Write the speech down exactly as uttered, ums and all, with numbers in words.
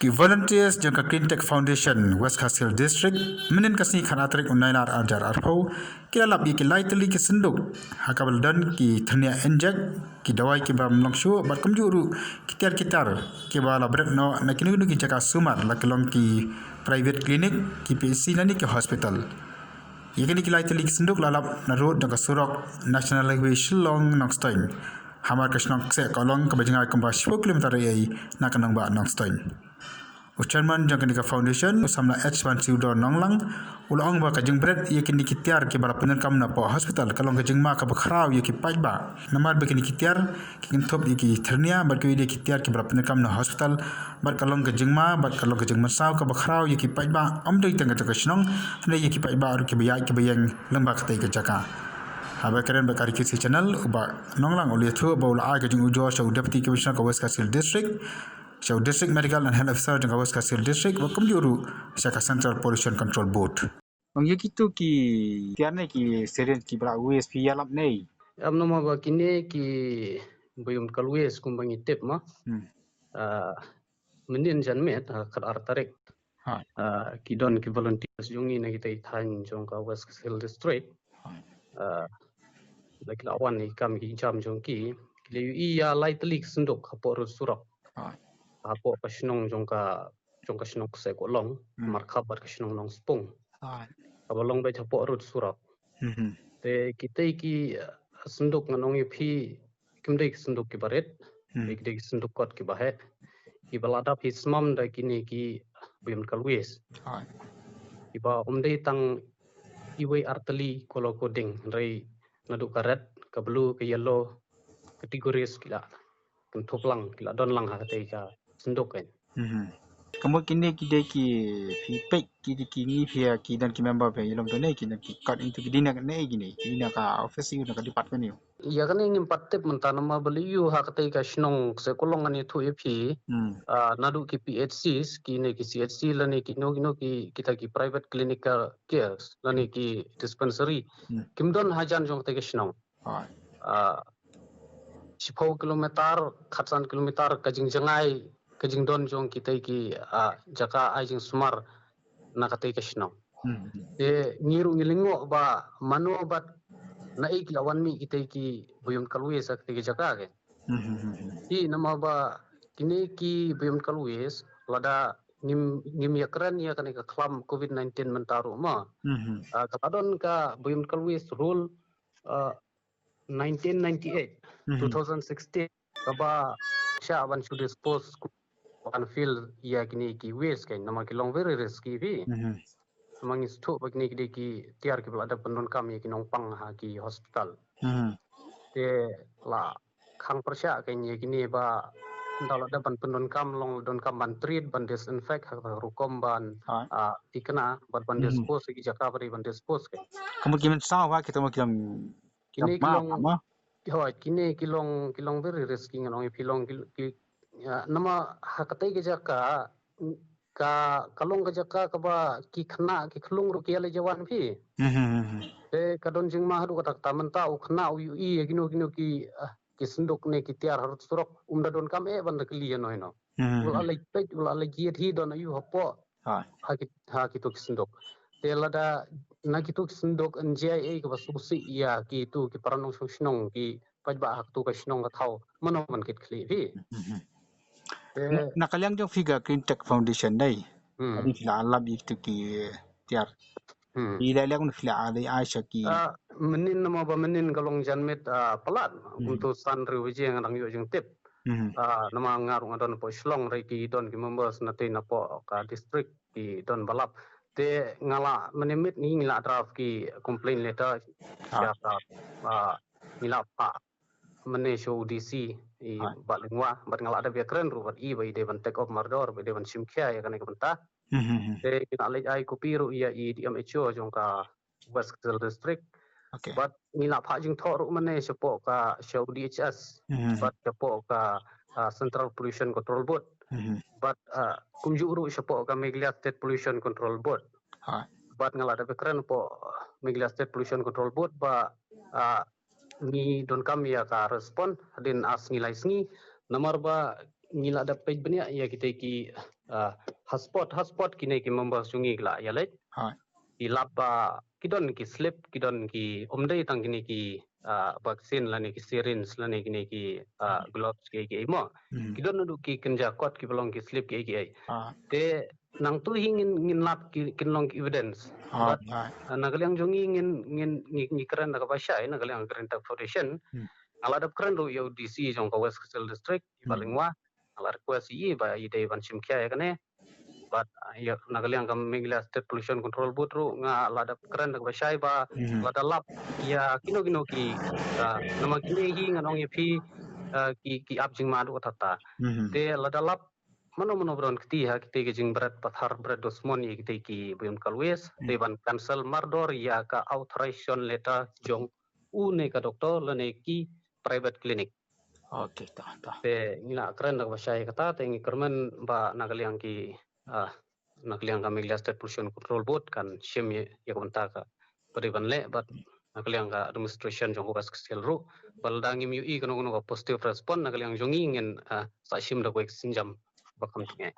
Ki volunteers jong ka Cleantech Foundation West Khasi Hills District, mynnin ka sngi khatar tarik u Nailar ar hajar arphew, ki la lap ïa ki lai tylli ki synduk ha kaba la don ki thyrnia injek, ki dawai kiba ym long shuh bad kumjuh ruh ki tiar ki tar kiba la bret noh na kino kino ki jaka sumar, la ki long ki private clinic, ki P H C lane ki hospital. Ïa kine ki lai tylli ki synduk la lap na rud jong ka surok National Highway Shillong Nongstoiñ, hamar ka shnong Kseh Kohlong kaba jngai kumba shiphew kilometer ei ei na ka nongbah Nongstoiñ. U chairman jong kane ka foundation, u samla H Bansiewdor Nonglang, u la ong ba ka jingbret ïa kine ki tiar kiba la pyndonkam napoh hospital ka long ka jingma kaba khraw ïa ki paidbah. Namar ba kine ki tiar ki kynthup ïa ki thyrnia bad kiwei de ki tiar kiba la pyndonkam na hospital, bad ka long ka jingma bad ka long ka jingmynsaw kaba khraw ïa ki paidbah, ym dei tang ka jong ka shnong, hynrei ïa ki paidbah ruh kiba ïaid kiba ïeng lyngba katei ka jaka. Haba kren bad ka R K C Channel, u Bah Nonglang u la ïathuh ba u la ai ka jingujor sha u Deputy Commissioner ka West Khasi Hills District, sha u District Medical and Health Officer jong ka West Khasi Hills District, bad kumjuh ruh sha ka Central Pollution Control Board. Ong ïa kito ki tiar ne ki syringe kiba la waste phi ïalap ne? Em, namar ba kine ki biomedical waste kumba ngi tip ma. Hmm. Ah, mynnin janmiet, ah, khatar tarik. Ha. Ah, ki don ki volunteers jong ngi na kita i thaiñ jong ka West Khasi Hills District. Ha. Ah, la ki la wan ïa ki kam ki jam jong ki, ki la ïohi ïa lai tylli ki synduk hapoh rud surok. Ha. Hapoh ka shnong jong ka, jong ka shnong Kseh Kohlong, hmm, markhap bad ka shnong Nongspung. Ha. Kaba long beit hapoh rud surok. Mhm. Te kitei ki, ah, synduk ngan ong ïa phi, kim dei ki synduk kiba rit, hmm, dei ki, dei ki synduk kot kiba heh, kiba la dap hi smam da kine ki biomedical waste. Hooid. Kiba ym dei tang iwei ar tylli ko la ko ding, hynrei naduh ka red, ka blue, ka yellow, categories ki la kynthup lang, ki la don lang ha katei ka synduk kan. Mhm. Ka mut kine ki dei ki phi peit ki dei ki ngi phi ïa ki don ki member phi ïa long to ne ki don ki kot ïa to ki dei na ne kine ki dei na ka office ïa na ka department ïa. Ïa kane ngim pat tip mynta namar ba lei ïa ha katei ka shnong Kseh Kohlong ngan ïathuh ïa phi. Hmm. Ah, naduh ki P H Cs kine ki C H C lane kino kino ki kita ki private clinical cares lane ki dispensary. Hmm. Kim don hajan jong katei ka shnong. Hooid. Ah, shiphew kilometer, khatsan kilometer ka jingjngai, ka jingdon jong kitei ki, ah, jaka ai jingsumar na katei ka shnong. Hmm. Te ngi ruh ngi lyngngoh ba mano bad naei ki la wan mih kitei ki biomedical waste ha katei ka jaka ke. Hmm. Te namar ba kine ki biomedical waste lada ngim, ngim ïakren ïa kane ka khlam covid nineteen mynta ruh ma. Hmm. Ah, ka la don ka biomedical waste rule, ah, nineteen ninety-eight, mhm, two thousand sixteen, kaba shah ban shu dispose, ban fill ïa kine ki waste kan, namar ki long very risky phi. Mhm. Namar ngi sngewthuh ba kine ki dei ki tiar kiba la dep pyndonkam ïa ki nongpang ha ki hospital. Mhm. Te la khang pyrshah kan ïa kine ba ynda la dep ban pyndonkam long donkam ban treat, ban disinfect ha ka rukom ban, ah, thikna bad ban, mhm, dispose ïa ki jaka ba dei ban dispose kan. Ka mut ki mynsaw ha kita ma ki long Kine ki long, hooid, kine ki long, ki long very risky ngan ong ïa phi long ki, ki, ïa, namar ha katei ka jaka, ka, ka long ka jaka kaba ki khynnah ki khyllung ruh ki ïaleit ïawan phi. Hmm, hmm, hmm, hmm. Te ka don jingma haduh katta katta mynta u khynnah u ïohi ïa kino kino ki, ah, ki synduk ne ki tiar harud surok, um da donkam eh ban da kylli ïano ïano. Hmm. U la leit peit, u la leit ïit hi don aïu hapoh. Hooid. Ha ki, ha kito ki synduk. Te lada na kito ki synduk yn jia ei kaba sngewsih ïa kito ki para nongshong shnong ki paidbah ha kito ka shnong ka thaw. Mano ban kit khlieh phi. Hmm. Te na, na ka liang jong phi ka Clean Tech Foundation dei. Hmm. Adi phi la lap ïa kito ki tiar. Hmm. Ïa la liang phi la ai sha ki. Ah, mynnin namar ba mynnin ka long janmiet, ah, palat. Hmm. Kumto san hynriew baje nga dang ïoh jingtip. Mhm. Ah, namar nga ruh nga don hapoh Shillong, hynrei ki don ki members na tei napoh ka district ki don ba lap. Te nga la mynne miet ngi la draft ki complaint letter, ah, sha ka, ah, ngi la phah mynne sha u D C i, ah, Bah Lyngwa, bad nga la dep ïakren ruh bad i ba i dei ban take up mardor, ba i dei ban shim khia ïa kane ka bynta. Mhm, mhm. Te ngi la leit ai copy ruh ïa i D M H O jong ka West Khasi Hills District. Okay. Bad ngi la phah jingthoh ruh mynne shapoh ka, sha u D H S. Mhm. Bad shapoh ka, ah, Central Pollution Control Board. Mhm. Bad, ah, kumjuh ruh shapoh ka Meghalaya State Pollution Control Board. Ha. Bad nga la dep kren hapoh Meghalaya State Pollution Control Board ba, ah, ngi donkam ïa ka respond hadien ar sngi lai sngi. Namar ba ngi la dep peit bniah ïa kitei ki ah, hotspot, hotspot kine ki members jong ngi ki la ïa leit. Ki lap ba ki don ki slip, ki don ki, ym dei tang kine ki, ah, vaccine lane ki syringe lane kine ki, ah, gloves ki, ki mo. Ki don naduh ki kynja kot kiba long ki slip ki, ki. Te nangtu hi ngin, ngin lap ki, kin long ki evidence. But, ah, na ka liang jong ngi ngin, ngin, ngi, ngi kren da kaba shai, na ka liang ka Green Tech Foundation. Nga la dep kren ruh ïa u D C jong ka West Khasi Hills District, i Bah Lyngwa. Nga la request ïa i ba i dei ban shim khia ïa kane. But, ah, ïa, na ka liang ka Meghalaya State Pollution Control Board ruh nga la dep kren da kaba shai ba lada lap ïa kino kino ki, ah, namar kine hi ngan ong ïa phi, ah, ki, ki ap jingma haduh katta katta. Te lada lap mano mano ba don kti ha kitei ki jingbret pathar bret dusmon ïa kitei ki bun ka lwes, te ban cancel mardor ïa ka authorization letter jong une ka doctor lane ki private clinic. Te ngi la kren da kaba shai kata, te ngi kyrmen ba na ka liang ki, ah, na ka liang ka Meghalaya State Pollution Control Board kan shim ïa, ïa ka bynta kaba dei ban leh, bad na ka liang ka administration jong ka West Khasi Hills ruh. Ba lada ngim ïohi kano kano ka positive response na ka liang jong ngi ngin, ah, sa shim da kawei ka sienjam ba kham tyngai.